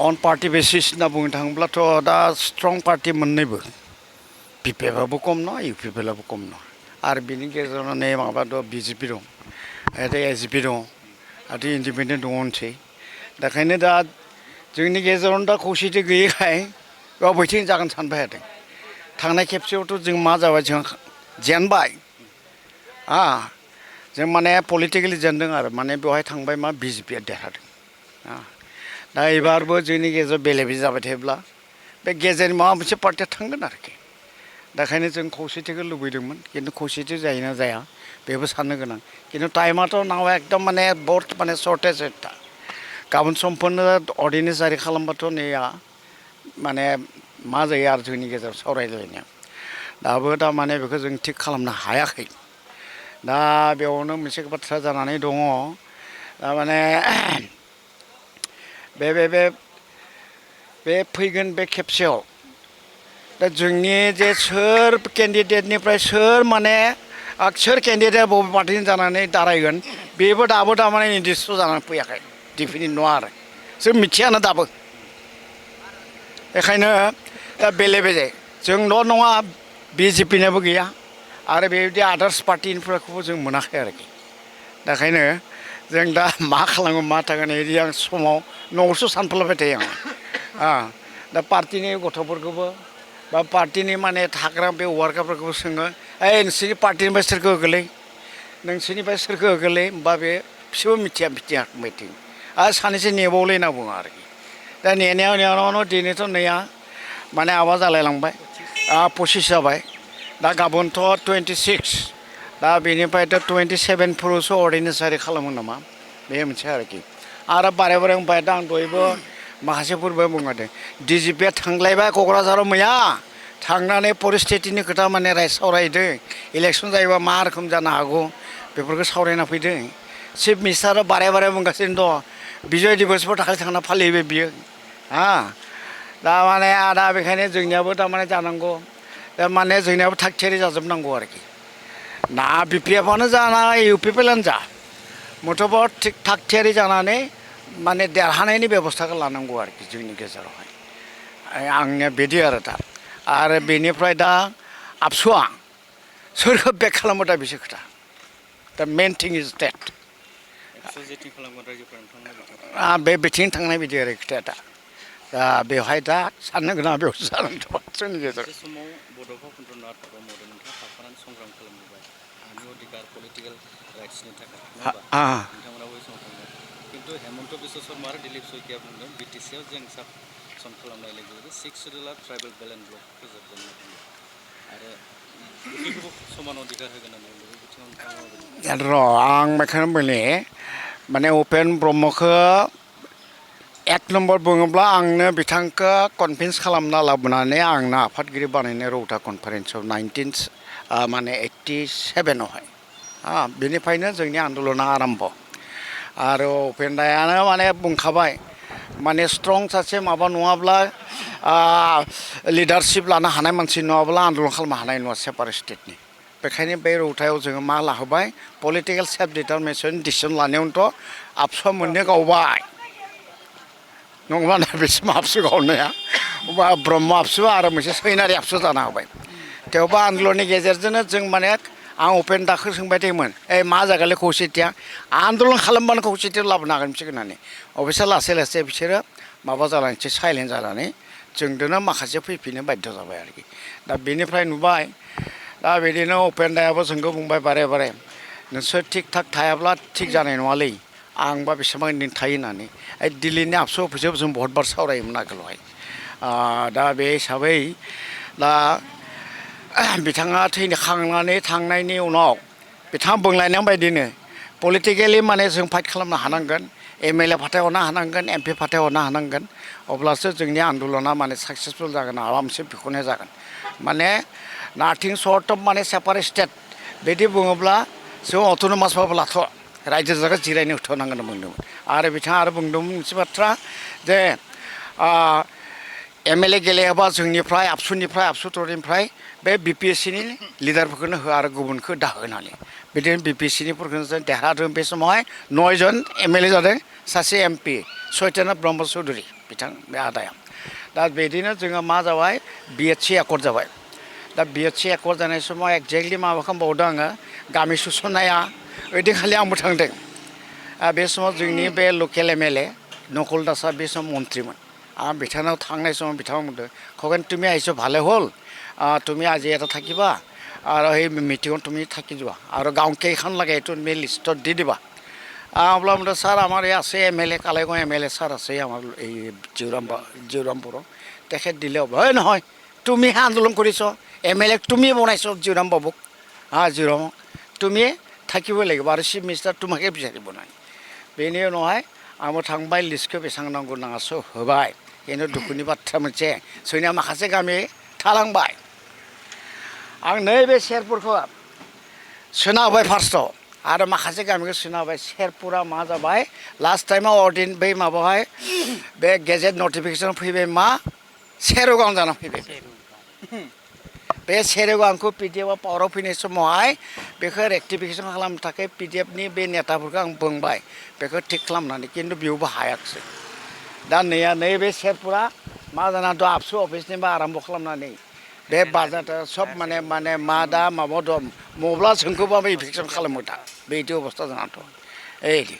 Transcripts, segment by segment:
अन party basis होनना बुंनो थाङोब्लाथ' दा स्ट्रं पार्टी मोननैबो बिपिएफआबो खम नङा इउपिपिएलआबो खम नङा आरो बिनि गेजेरावनो नै माबा दं बिजेपि दं आरो एसपि दं आरो इन्डिपेन्डेन्ट दंसै दा ओंखायनो दा जोंनि गेजेरावनो दा खौसेथि गैयैखाय बबेथिं जागोन सानबाय थादों थांनाय खेबसेयावथ' जों मा जाबाय जों जेनबाय जों माने पलिटिकेलि जेनदों आरो माने बेवहाय थांबाय मा बिजेपिया देरहादों दा एबारबो जोंनि गेजेराव बेले बेजे जाबाय थायोब्ला बे गेजेरनि माबा मोनसे पार्टिया थांगोन आरोखि दा ओंखायनो जों खौसेथिखौ लुबैदोंमोन खिन्थु खौसेथि जायोना जाया बेबो साननो गोनां खिन्थु टाइमाथ' नाव एकदम माने बहुत माने सर्टेज दा गाबोन समफोरनो अर्डिनेन्स जारि खालामबाथ' नैया माने मा जायो आरो जोंनि गेजेराव सावरायलायनाया दाबो दा माने बेखौ जों थिग खालामनो हायाखै दा बेयावनो मोनसे बाथ्रा जानानै दङ दा माने बे फैगोन बे खेबसेयाव दा जोंनि जे सोर केन्डिडेटनिफ्राय सोर माने सोर केन्डिडेट बबे पार्टिनि जानानै दारायगोन बेबो दाबो थारमाने निर्दिष्ट जानानै फैयाखै डिफिनिट नङा आरो जों मिथियानो दाबो बेखायनो दा बेले बेजे जोंल' नङा बिजेपिनाबो गैया आरो बेबायदि आदार्स पार्टिनिफोरखौबो जों मोनाखै आरोखि दा ओंखायनो जों दा मा खालामो मा थागोन बिदि आं समाव न'आवसो सानफ्लाबाय थायो आं दा पार्टिनि गथ'फोरखौबो बा पार्टिनि माने थाग्रा बे वार्कारफोरखौबो सोङो ओइ नोंसोरनि पार्टिनिफ्राय सोरखौ होगोलै नोंसोरनिफ्राय सोरखौ होगोलै होमबा बे बिसोरबो मिथिया मिथिं आरो सानैसो नेबावलै होनना बुङो आरोखि दा नेनायावनो दिनैथ' नैया माने माबा जालायलांबाय 25 जाबाय दा गाबोनथ' 26 दा बेनिफ्रायथ' 27 फोरावसो अर्डिनेन्स जारि खालामो नामा बे मोनसे आरोखि आरो बारे बारे बुंबाय दा आं दहायबो माखासेफोरबो बुंदों डिजिपिया थांलायबाय क'क्राझाराव मैया थांनानै परिस्थितिनि खोथा माने सावरायदों इलेक्सन जायोबा मा रोखोम जानो हागौ बेफोरखौ सावरायना फैदों चिफ मिनिस्टारा बारे बारे बुंगासिनो दं बिजय दिबसफोर थाखाय थांना फालिबाय बियो दा माने दा बेखायनो जोंनियाबो थारमाने जानांगौ दा माने जोंनियाबो थाग थियारि जाजोबनांगौ आरोखि ना बिपिएफआनो जा ना इउपिपिएलआनो जा मुथबा थिग थाग थियारि जानानै माने देरहानायनि बेबस्थाखौ लानांगौ आरोखि जोंनि गेजेरावहाय आंनिया बिदि आरो बेनिफ्राय दा आबसुआ सोरखौ बेक खालामो दा बेसो खोथा दा मेन थिं इज डेट बे बिथिं थांनाय बिदि आरो खोथाया दा बेवहाय दा साननो गोनां बेयावसो जानानै दं जोंनि गेजेराव खिन्थु हेमन्त बिश्व शर्मा आरो दिलीप सयकिया बुंदों बिटिसिआव जों साबसन खालामनाय लोगो लोगो 6 शेड्युलआ ट्राइबेल बेलेन्स ब्लक फोजोबगोन आरो बेखौबो समान अधिकार होगोन होननानै र' आं बेखौनो बुंनि माने उपेन ब्रह्मखौ 1 नम्बर बुङोब्ला आंनो बिथांखौ कनभिन्स खालामना लाबोनानै आंनो आफादगिरि बानायनाय रौता कनफारेन्सआव 1987आवहाय बेनिफ्रायनो जोंनि आन्दलना आरम्भ आरो उपेन दायानो माने बुंखाबाय माने स्ट्रं सासे माबा नङाब्ला लिडारशिप लानो हानाय मानसि नङाब्ला आन्दलन खालामनो हानाय नङा सेपारेट स्टेटनि बेखायनो बे रौतायाव जोङो मा लाहोबाय पलिटिकेल सेल्फ डिटारमिनेसन डिसिसन लानायावनोथ' आबसुआ मोननो गावबाय नङाबा बेसिम आबसु गावनाया ब्रह्म आबसु आरो मोनसे सैनारि आबसु जानो हाबाय थेवबो आन्दलननि गेजेरजोंनो जों माने आं उपेन दाखौ सोंबाय थायोमोन मा जागालै खौसेथिया आन्दलन खालामबानो खौसेथियाव लाबोनो हागोन बिसोर होननानै अबयस्से लासै लासै बिसोरो माबा जालांसै साइलेन्ट जानानै जोंदोनो माखासे फैफिननो बाध्य जाबाय आरोखि दा बेनिफ्राय नुबाय दा बिदिनो उपेन दायाबो जोंखौ बुंबाय बारे बारे नोंसोर थिग थाग थायाब्ला थिग जानाय नङालै आंबा बेसेबां दिन थायो होननानै दिल्लीनि आबसु अफिसाव जों बहुतबार सावरायोमोन आगोलावहाय दा बे हिसाबै दा बिथाङा थैखांनानै थांनायनि उनाव बिथाङा बुंलायनाय बायदिनो पलिटिकेलि माने जों फाइट खालामनो हानांगोन एमएलए फाथायहरनो हानांगोन एमपि फाथायहरनो हानांगोन अब्लासो जोंनि आन्दलना माने साक्सेसफुल जागोन माबा मोनसे बिख'नाय जागोन माने नाथिं सर्ट अफ माने सेपारेट स्टेट बिदि बुङोब्ला जों अट'नमासबाबो लाथ' रायजो जायगा जिरायनो होथ'नांगोन बुंदोंमोन आरो बिथाङा आरो बुंदोंमोन मोनसे बाथ्रा जे एमएलए गेलेयाबा जोंनिफ्राय आबसु टरनिफ्राय बे बिपिएससिनि लिडारफोरखौनो हो आरो गुबुनखौ दाहो होननानै बिदिनो बिपिएससिनिफोरखौनो जों देरहादों बे समावहाय 9 जन एमएलए जादों सासे एमपि सत्यनाथ ब्रह्म चौधुरी बिथां बे आदाया दा बिदिनो जोङो मा जाबाय BHC एकर्ड जाबाय दा BHC एकर्ड जानाय समाव एक्जेक्टलि माबा खालामबावदों आङो गामि सुसननाया ओइदिनखालि आंबो थांदों बे समाव जोंनि बे लकेल MLA नकुल दासआ बे समाव मन्थ्रिमोन आं बिथांनाव थांनाय समाव बिथाङा बुंदों खगेन তুমি আহিছো ভালে হ'ল তুমি আজি এটা থাকিবা আৰু সেই মিটিঙত তুমি থাকি যোৱা আৰু গাঁও কেইখন লাগে এইটো তুমি লিষ্টত দি দিবা অবলা বুলো স্যার আমার এই আছে MLA কালাইগাঁও MLA স্যার আছে আমার এই জিউৰামপুৰৰ তেখেত দিলে হ'ব হয় নহয় তুমিহে আন্দোলন কৰিছ MLA তুমি বনাইছ জিউৰাম বাবুক জিউৰামক তুমি থাকিবই লাগিব আৰু চিফ মিনিষ্টাৰ তোমাকে বিচাৰিব নাই बेनि उनावहाय आंबो थांबाय लिस्टखौ बेसेबां नांगौ नाङासो होबाय खिन्थु दुखुनि बाथ्रा मोनसे जोंनिया माखासे गामि थालांबाय आं नैबे शेरपुरखौ सोना होबाय फार्स्टआव आरो माखासे गामिखौ सोना होबाय शेरपुरा मा जाबाय लास्ट टाइमाव अर्डिन बै माबाहाय बे गेजेट नटिफिकेसन फैबाय मा सेरगाव जाना फैबाय बे सेरगावखौ PDF पावाराव फैनाय समावहाय बेखौ रेक्टिफिकेसन खालामनो थाखाय PDF नि बे नेताफोरखौ आं बुंबाय बेखौ थिक खालामनानै खिन्थु बेयावबो हायाखिसै दा नैबे शेरपुरा मा जाना दं आबसु अफिसनिबो आराम्भ खालामनानै बे बाजारटा सब माने मा दा माबा दं मब्ला जोंखौबाबो इफेक्सन खालामो दा बेबायदि अबस्था जानानै दं ओइदि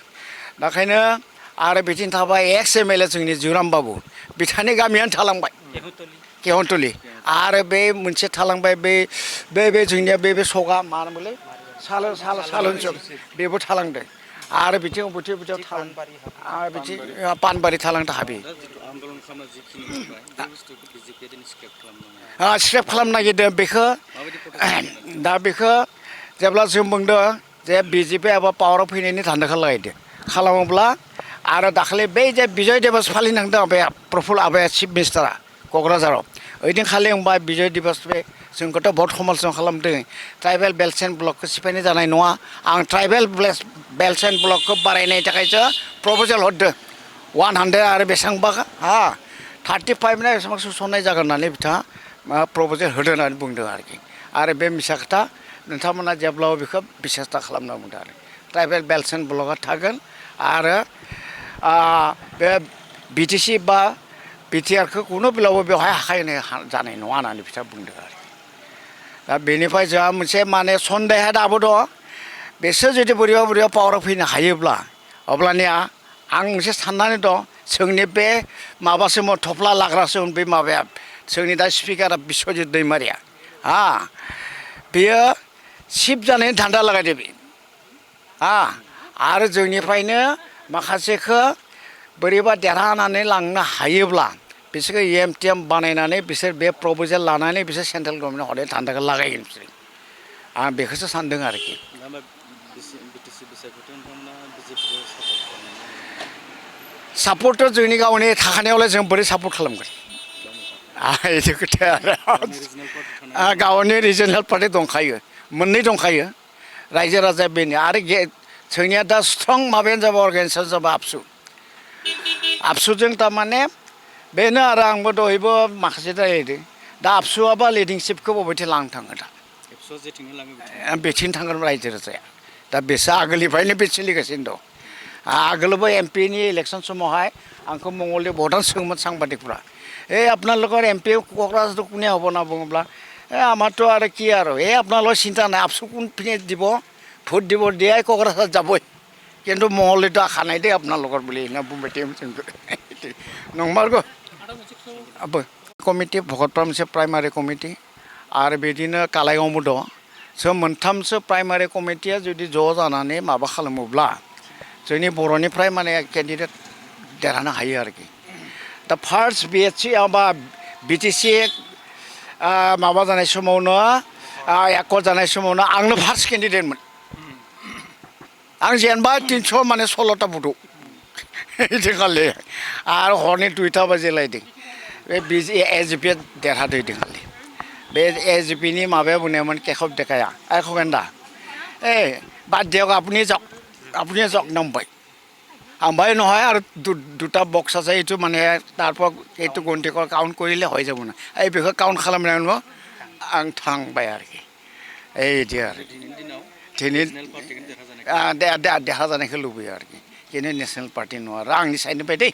दाखायनो आरो बिथिं थाबाय एक्स MLA जोंनि जिउराम बाबु बिथांनि गामियानो थालांबाय केहनटलि आरो बे मोनसे थालांबाय बे जोंनिया बे सगा मा होनोमोनलै सालनसक बेबो थालांदों आरो बिथिं बोथियाव थालांबाय आरो बिथिं पानबारि थालांदों हाबि स्क्रेप खालामनो नागिरदों बेखौ दा बेखौ जेब्ला जों बुंदों जे BJP एबा पावाराव फैनायनि धान्दाखौ लागायदों खालामोब्ला आरो दाखालि बै जे बिजय दिवस फालिनांदों बे प्रफुल्ल आबाया चिफ मिनिस्टारा क'क्राझाराव ओइदिनखालि होनबा बिजय दिवस बे जोंखौथ' बहुत समालोचना खालामदों ट्राइबेल बेल्ट एन्ड ब्लकखौ सिफायनाय जानाय नङा आं ट्राइबेल बेल्ट एन्ड ब्लकखौ बारायनायनि थाखायसो प्रप'जेल हरदों 100 आरो बेसेबांबा 35 ना बेसेबां सुसननाय जागोन होननानै बिथाङा प्रप'जेल होदों होननानै बुंदों आरोखि आरो बे मिसा खोथा नोंथांमोना जेब्लाबो बेखौ बिसेस्था खालामना बुंदों आरो ट्राइबेल बेल्ट एन्ड ब्लकआ थागोन आरो बे BTC बा BTRखौ खुनु बेलायावबो बेवहाय हाखायनो जानाय नङा होननानै बिथाङा बुंदों आरो दा बेनिफ्राय जोंहा मोनसे माने सन्देहा दाबो दं बिसोर जुदि बोरैबा पावाराव फैनो हायोब्ला अब्लानिया आं मोनसे साननानै दं जोंनि बे माबासोमोन थफ्ला लाग्रासोमोन बे माबाया जोंनि दा स्पिकारा बिस्वजित दैमारिया बेयो चिफ जानायनि धान्दा लागायदो बे आरो जोंनिफ्रायनो माखासेखौ बोरैबा देरहानानै लांनो हायोब्ला बिसोरखौ EMTM बानायनानै बिसोर बे प्रप'जेल लानानै बिसोर सेन्ट्रेल गभर्नमेन्ट हरनाय धान्दाखौ लागायगोन बिसोर आं बेखौसो सानदों आरोखि सापर्टथ' जोंनि गावनि थाखानायावलाय जों बोरै सापर्ट खालामगोन बिदि खोथाया आरो गावनि रिजनेल पार्टि दंखायो मोननै दंखायो रायजो राजा बेनो आरो जोंनिया दा स्ट्रं माबायानो जाबाय अर्गानाइजेसन जाबाय आबसुजों थारमाने बेनो आरो आंबो दहायबो माखासे रायलायदों दा आबसुआबा लिडिंशिपखौ बबेथिं लांनो थाङो दा बेथिं थांगोन रायजो राजाया दा बेसो आगोलनिफ्रायनो बे सोलिगासिनो दं आगोलबो MP नि इलेक्सन समावहाय आंखौ मंगलदै भटान सोङोमोन साংবাদিকफ्रा আপোনালোকৰ MP क'क्राझारটো কোনে হ'ব না बुङोब्ला আমাৰতো আৰু কি আৰু আপোনালোকৰ চিন্তা নাই আবসু কোনপিনে দিব ভোট দিব দিয়াই क'क्राझार যাবই কিন্তু मंगलदैতো আশা নাই দেই আপোনালোকৰ বুলি না बुंबाय थायोमोन जोंखौ नंमारगौ कमिटि भकतप मोनसे प्राइमारि कमिटि आरो बिदिनो कालाइगावबो दं जों मोनथामसो प्राइमारि कमिटिया जुदि ज' जानानै माबा खालामोब्ला जोंनि बर'निफ्राय माने केन्डिडेट देरहानो हायो आरोखि दा फार्स्ट BHC बा BTC माबा जानाय समावनो एकर्ड जानाय समावनो आंनो फार्स्ट केन्डिडेटमोन आं जेनबाय 300 माने 16टा भटआव इदिनखालि आरो हरनि 2टा बाजि लायदों बे AGP देरहादों इदिनखालि बे AGP नि माबाया बुंनायमोन केशव डेकाया खगेन दा বাদ দিয়ক আপুনি যাওক নাম্বাই आमफ्राय নহয় আৰু দুটা বক্স আছে এইটো মানে তাৰপৰা এইটো গন্তিকৰ কাউণ্ট কৰিলে হৈ যাব না এই বেखौ কাউণ্ট খালাमनाय उनाव आं थांबाय आरोखि এইদি आरो देरहा जानायखौ लुबैयो आरोखि खिन्थु नेसनेल पार्टि नङा आरो आंनि साइडनिफ्राय दै